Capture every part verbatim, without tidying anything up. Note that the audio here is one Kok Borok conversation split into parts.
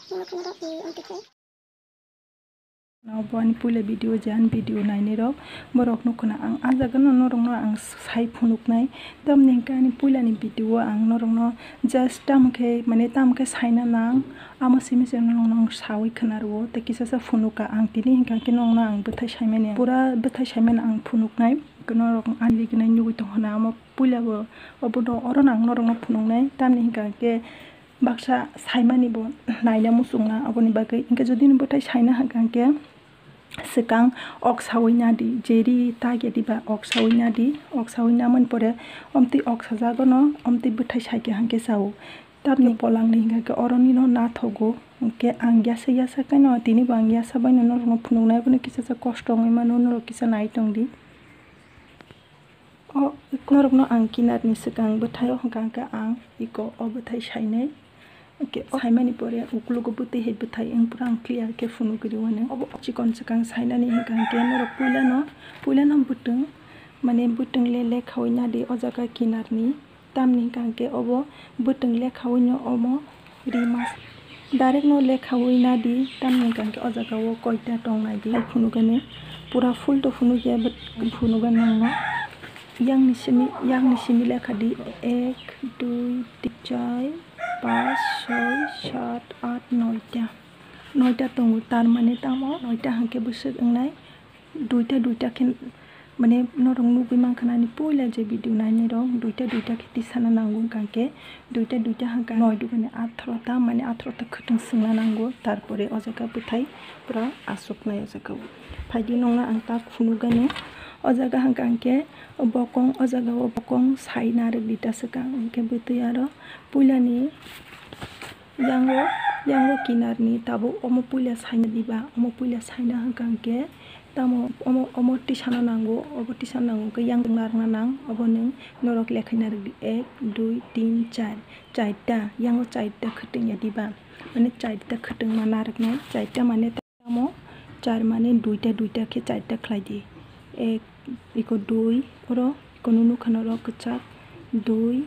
Nokni rok ni amtwi khe. Nabo ani puila video je ani video nainai rok borok nukho na ang ah jaga no norok no ang sai phunuknai. Tamni hinkhe ani puila ni video ang norok no just tamo khe mane tamo khe saina nang amo simi se norok no ang sawi khwna rwo tei kisa sa phunuka ang tini hinkha khe norok no ang bwthai saimani pura bwthai saimani ang phunuknai norok ani nugwi tongkha na amo puila bo obo no oro no ang norok no phunuknai tamni hinkha khe. Baksa saimani bo naina muchungna aboni bagwi. Hinkhe jodi nw bwthai saina hwnkha hinkhe swkang ok sawi nadi, jeri ta ya diba ok sawi nadi, ok sawi namani pore omtwi ok sajago no omtwi bwthai saikha hinkhe sao. Tamni polangni hinkha khe oroni no nathogo, hinkhe ang yasa yasa khe no tini bo ang yasa bai no norok no phunuknai abono kisa sa kosto wngwi mano norok kisa nai tongdi. O norokno ang kinarni swkang bwthaio hwnkha hwnkhe ang iko o bwthai sainai. Hwnkhe o saimani pore uklogo bwtwi hai bwthai wng phuru ang clear khe phunugwi rwmani. Obo chikon swkang sainani hwnkha hwnkhe norok puilano, puilano bwtwng, mane bwtwng le lekhawi nadi o jaga kinarni. Tamni hwnkha hwnkhe obo bwtwng lekhawi no omo rima. Direct no lekhawi nadi, tamni hwnkha hwnkhe o jaga o koita tong naidi. Hai phunukani pura full to phunukya, but phunukani nangno. Yang ni simi, yang ni simi lekha di ek, dui, tin, char, panch, choi, sat, at, noita. Noita tongo, tar mane tamo noita hwnkhe bwswk wngnai. Duita duita khe mane norok nugwi mankha nani puila je video nainai rok duita duita khe tisana nango hwnkha khe duita duita hwnkha noi dugani atharo ta mane atharo ta khwtwng swngna nango tarpore o jaga bwthai pura aswknai o jaga o phaidi nongna ang ta phunukgani o jaga hwnkha hwnkhe bokong o jaga o bokong sai narwk duita swkang hwnkhe bwtwi aro puilani. Yango, yango kinarni tabuk omo puila saina diba, omo puila saina hwnkha hwnkhe tamo omo, omo tisano nango, obo tisano nango hwnkhe yang narwkna nang, obo nwng norok lekhaina rwdi ek, dui, tin, char, charta, yango charta khwtwngya diba, mane charta khwtwngma narwknai, charta mane. Tamo char mane duita duita khe charta khlai di. Ek, iko dui, oro iko nunu khano oro kwchak dui,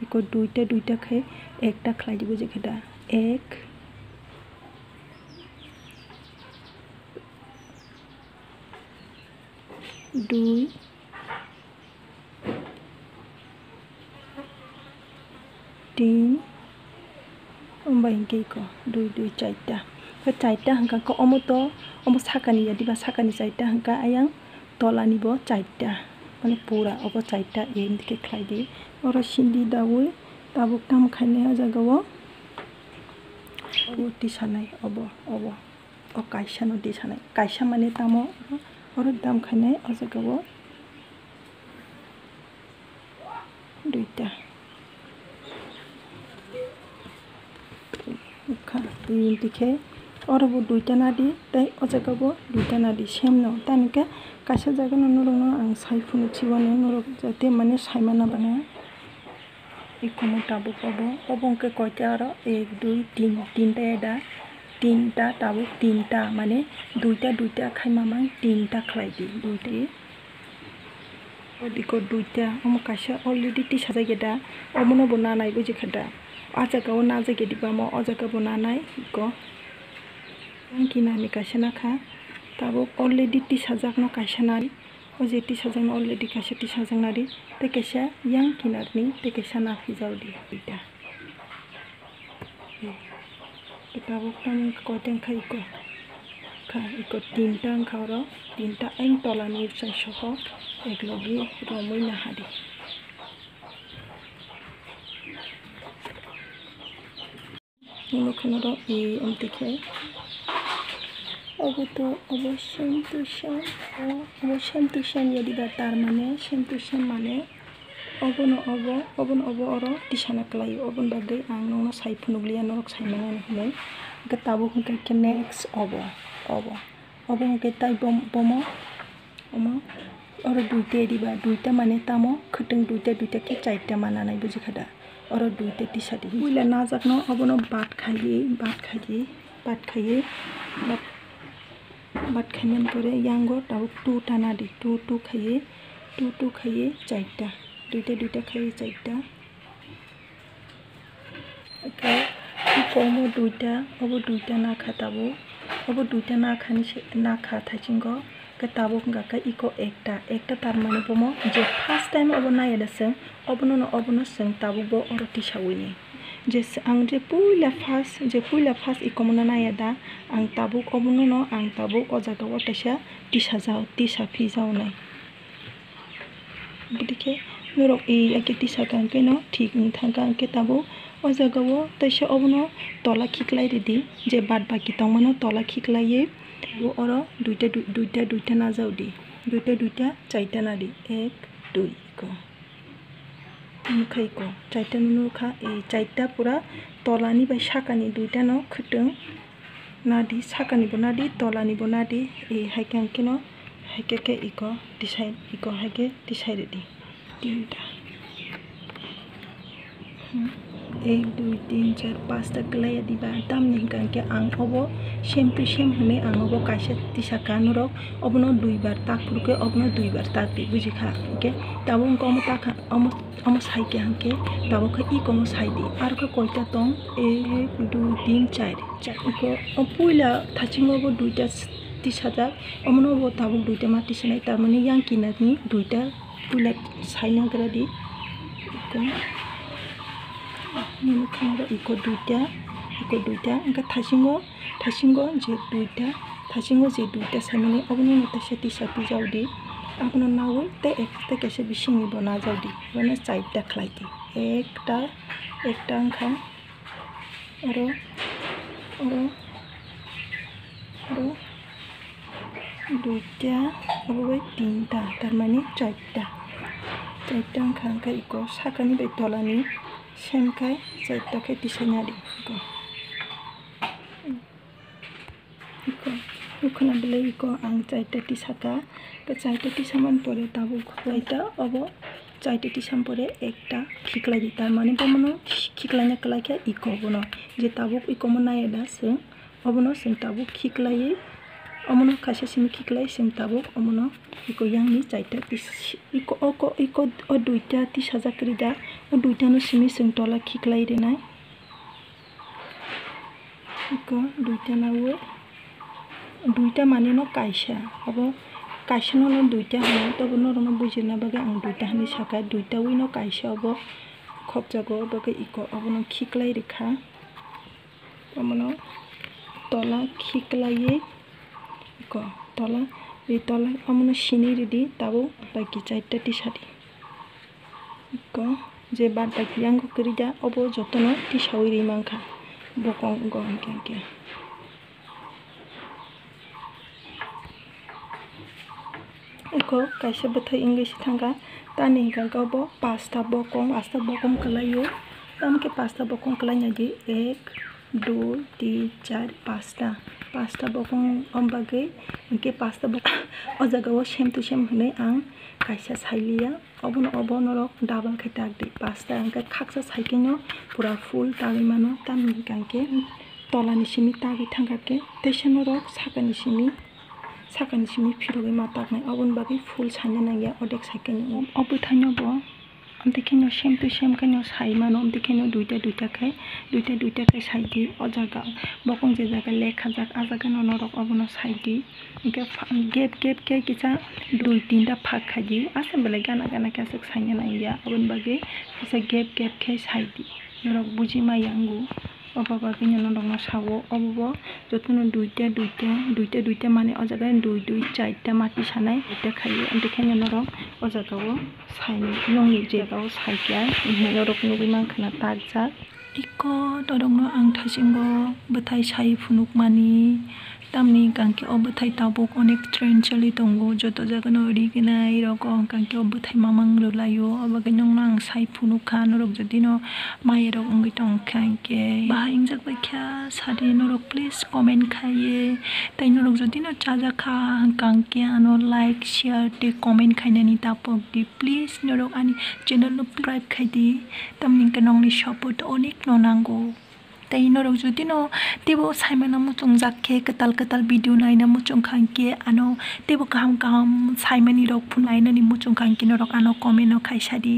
iko duita duita khe ekta khlai di buji khe da. Ek, dui, tin, umbai hwnkhe iko dui, dui, charta. Khe charta hwnkha khe omo to, omo sakani ya diba, sakani charta hwnkha ayang tolani bo charta. Mane pura obo charta em khe khlai di. Oro sindi daui tabuk tam khainai o jaga o. Obo tisanai obo, obo. O kaisa no tisanai. Kaisa mane tamo oro dam khainai o jaga o duita. Kha, twi khe oro bo duita nadi tei o jaga bo duita nadi same no. Tani khe kaisa jaga no norok no ang sai phunuk si mano norok jate mane sai mana bana. Ikomo tabuk obo, obo hwnkhe koita aro ek, dui, tin, tinta eda, tinta tabuk tinta, mane duita, duita khai mamang tinta khlai di, duita. Odiko duita, omo kaisa already tisajak ya da, omono bo nanai buji kha da, ah jaga o najak ya diba omo, o jaga bo nanai, iko. Ang kinani kaisa nakha, tabuk already tisajakno kaisa nari. O je tisajakno already kaisa tisajaknadi, tei kaisa yang kinarni, tei kaisa naphijak di duita. Tabuk tamo koita wngkha iko, kha iko tinta wngkha oro, tinta ang tolani bwsai soho eklogi romwi nahadi. Nukha norok e, amtwi khe obo to obo same to same, obo same to same ya diba, tar mane same to same mane obono obo, obono obo oro tisana kwlai, oboni bagwi ang nokno sai phunukliya, norok sai mano hinwi. Hwnkhe tabuk hwnkhe khe next obo, obo, obo hwnkhe tai bom-, bomo. Omo, oro duita ya diba, duita mane tamo, khwtwng duita, duita khe charta ma nanai buji kha da. Oro duita tisa di. Puila najakno obono bat khaiwi, bat khaiwi, bat khaiwi, bat, bat khaimani pore yango tabuk two ta nadi, two, two khaiwi, two, two khaiwi charta, duita, duita khaiwi charta. Oke, Omo duita, obo duita nakha tabuk. Obo duita nakhani se, nakha thaisingo. Khe tabuk wngkha khe iko ekta, ekta tar mani bomo je first time obo naiya da chwng, obono no, obono chwng tabuk bo oro tisawi ni. Je s-, ang je puila first, je puila first ikomo no naiya da, ang tabuk obono no, ang tabuk o jaga o kaisa tisa ja-, tisa phi ja nai. Bwdikhe norok e ake tisa kha hwnkhe no thik wng thang kha, hwnkhe tabuk o jaga o teisa obono tola khiklai ridi, je bad baki tongmano tola khiklaiwi oro duita, dui-, duita, duita najak di, duita, duita, chaita nadi, ek, dui, iko. Nukha iko, chaita no nukha, e chaita pura tolani bai sakani duita no khwtwng. Nadi, sakani bo nadi, tolani bo nadi, e, hai khe ang khe no, hai khe khe iko tisai, iko hai khe tisai ridi. Tinta. Hmm. Ek, dui, tin, char, pasta kwlai ya diba? Tamni hwnkha hwnkhe ang obo same to same hwnwi ang obo kaisa tisa kha norok, obono dui bar tak phuru khe obono dui bar tak di, buji kha? Hwnkhe tabuk wngkha omo ta kha, omo, omo sai khe hwnkhe tabuk khe ikono sai di. Aro khe koita tong? Ek, dui, tin, char. Iko, o puila thaisingo bo duita tisajak, omono bo tabuk duita ma tisanai, tar mani yang kinarni duita puila saina gra di. Iko, nini khoro iko duita, iko duita, wngkha thaisingo, thaisingo je duita, thaisingo je duita saimani, obono no teisa tisa pijak di, abono nawi tei ek, tei kaisa bisingni bo najak di, bono chaita khlai di, ekta, ekta wngkha. Oro, oro, oro, duita, obo bai tinta, tar mani chaita. Chaita wngkha, wngkha iko sakani bai tolani same khai chaita khe tisai nadi iko. Iko, iko khwna belai iko ang chaita tisaka. Khe chaita tisamani pore tabuk chaita obo chaita tisam pore ekta khiklai di, tar mani bomono khiklaina kwlai khe iko bono. Je tabuk ikomo naiya da chwng, obono chwng tabuk khiklaiwi, omono kaisa simi khiklai chwng tabuk omono iko yangni chaita tis-, iko, oko, iko o duita tisajak kwrwi da, o duitano simi chwng tola khiklai rinai. Iko duita nawi, duita mani no kaisa, abo kaisa no, no duita hwnwi, tobo norok no bujina bagwi ang duita hwnwi saka, duita wi no kaisa obo khopjago, bagwi iko obono khiklai rikha, omono tola khiklaiwi iko tola, ri tola omono sini ridi tabuk bai kichaita tisadi. Iko je bad bai yang kwrwi da, obo jotono tisawi ri mankha bokong go hwnkhe hwnkhe. Iko kaisa bwthai wngwi se thangkha, tamni hwnkhe obo pasta bokong, pasta bokong kwlaio, tamokhe pasta bokong kwlai naidi, ek, dui, tin, char, pasta, pasta bokong, o bagwi hwnkhe pasta bokong o jaga o same to same hwnwi ang kaisa sailiya. Obono obo norok double khe tak di, pasta hwnkhe khaksa sai khe no pura full tagwi mano, tamni hwnkhe tolani simi tagwi thangkha khe, teisa norok sakani simi, sakani simi phirogwi ma taknai, oboni bagwi full saina nangya, odek sai khe no. O bwthaino bo amtwi khe no same to same khe no sai mano, amtwi khe no duita duita khe, duita duita khe sai di, o jaga bokong je jaga lekhajak, a jaga no norok obono sai di. Hwnkhe pha-, gap gap khe kisa dui tinta phak khai di, aswk belai gana gana khe aswk saina nangya, aboni bagwi kisa gap gap khe sai di, norok buji ma yango, obo bagwino norokno sao, obo bo jotono duita duita, duita duita mani o jaga dui dui charta mati sanai, duita khaio, amtwi khe norok o jaga o sainai, nokni jaga o saikha, norok nugwi mankha na takjak. Iko norokno ang thaisingo bwthai sai phunukmani, tamni hwnkhe o bwthai tabuk onek trend choli tongo, joto jagano rignai rok o hwnkhe o bwthai mamang rwlaio, o bagwi nokno ang sai phunukha, norok jodino mayarok wngwi tongkha hwnkhe bahai wngjak baikha sadi norok please comment khaiwi, tei norok jodino chajakha hwnkhe ano like, share tei comment khainani tapok di. Please norok ani channel no subscribe khai di, tamni hwnkhe nokni support onek no nango. Tei norok jodi no teibo saimano muchungjak khe, kwtal kwtal video naina muchungkha hwnkhe ano teibo kaham kaham saimani rok phano nainani muchungkha hwnkhe norok ano comment no khaisa di.